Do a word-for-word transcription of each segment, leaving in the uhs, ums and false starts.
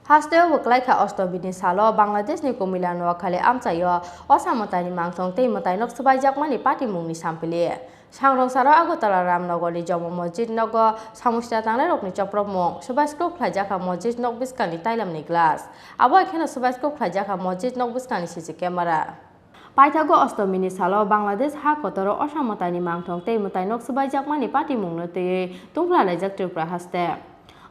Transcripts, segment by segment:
Hasteo bo kwlaikha Ostomini salo Bangladeshni Kumila Noakhali amchaio Osa mwtaini mangthong tei mwtainok swbaijakmani patimungni sampili. Sangrong salo Agartala Ramnagarni Joma Masjid nogo samung sita tangnairokni chopropmung, swbaiskuk khlaijakha masjid nok bwskangni tailamni glass. Abo hai kheno swbaiskuk khlaijakha masjid nok bwskangni C C camera. Paithago Ostomini salo Bangladesh ha kotoro Osa mwtaini mangthong tei mwtainok swbaijakmani patimungno twiwi tungphla laijak Tripura haste.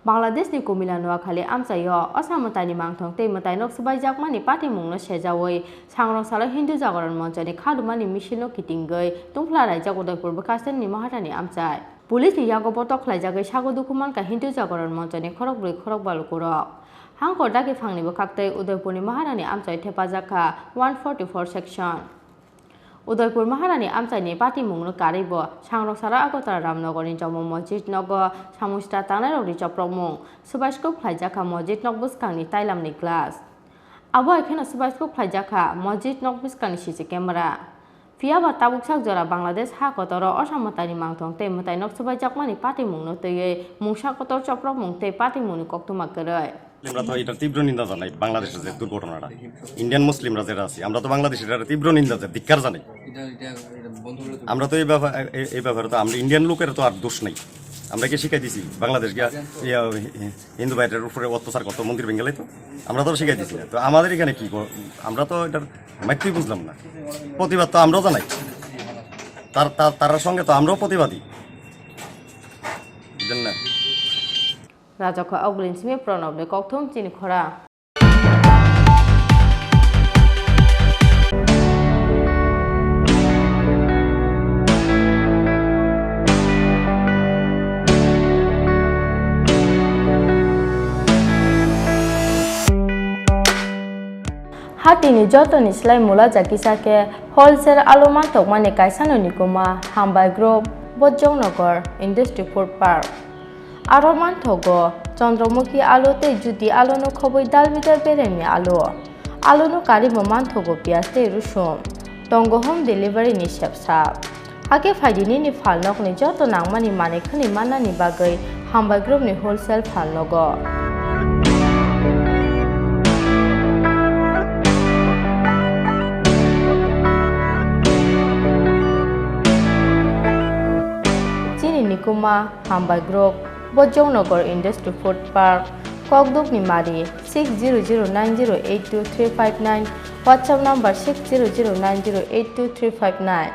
Bangladeshni Kumila Noakhali amchaio Osa mwtaini mangthong tei mwtainok swbaijakmani patimungno sejaui sangrong salo Hindu Jagoron Monchoni khalumani misilno kitingwi tungphla laijak Udaipur bwkhastenni Maharani amchai. Police ni yago botok khlaijagwi sago dukhu mankha Hindu Jagoron Monchoni khorokbrwi khorokba lukurok. Hangkor daki phangni bwkhaktwi Udaipurni Maharani amchai thepajak kha one forty-four section. Udaipur Maharani amchaini patimungno karwi bo sangrok salo Agartala Ramnagarni Joma Masjid nogo samung sita tangnairokni chopropmung, swbaiskuk khlaijakha masjid nok bwskangni tailamni glass. Abo hai kheno swbaiskuk khlaijakha masjid nok bwskangni C C camera. Phiya ba tabuk sak jora Bangladesh ha kotoro Osa mwtaini mangthong tei mwtainok swbaijakmani patimungno twiwi mungsa kotor chopropmung tei patimungni koktwma kwrwi. আমরা তো এটার তীব্র নিন্দা জানাই, বাংলাদেশের যে দুর্ঘটনাটা, ইন্ডিয়ান মুসলিমরা যেটা আছি, আমরা তো বাংলাদেশে এটার তীব্র নিন্দা জানাই, ধিক্কার জানাই। এটা, এটা, এটা বন্ধ করে দেবো। আমরা তো এই ব্যাপারে, এই, এই ব্যাপারে তো আমরা ইন্ডিয়ান লোকের তো আর দোষ নেই। আমরা কি শিখাই দিছি বাংলাদেশ গিয়া, ইয়া, হিন্দু ভাইদের উপরে অত্যাচার করতো মন্দির ভেঙে লাইতো? আমরা তো আর শিখাই দিছি না। তো আমাদের এখানে কি কর-, আমরা তো এটার মাইরটাই বুঝলাম না। প্রতিবাদ তো আমরাও জানাই, তার, তার, তার সঙ্গে তো আমরাও প্রতিবাদী, বুঝলেন না? Rajakho Augulin simi Pranobni kokthum chini khorang. Hatini jotoni slai mula jakisa khe wholesale alu mantokmani kaisano nikuma Hambai Group, Bojongnagar Industry Food Park. Aro manthogo Chandramukhi alu tei Jyoti aluno khobwi dalbidal beremni alu. Aluno karwi bo manthogo piyaj tei rusum. Tongo home delivery ni sepsap. Hakhe phaidi nini phalnokni joto nangmani manwi khwnwi mannani bagwi Hambai Group ni wholesale phalnogo. Chini nikuma Hambai Group, Bojongnagar Industry Food Park, Kokdukni Mari, six zero zero nine zero eight two three five nine, WhatsApp number six zero zero nine zero eight two three five nine.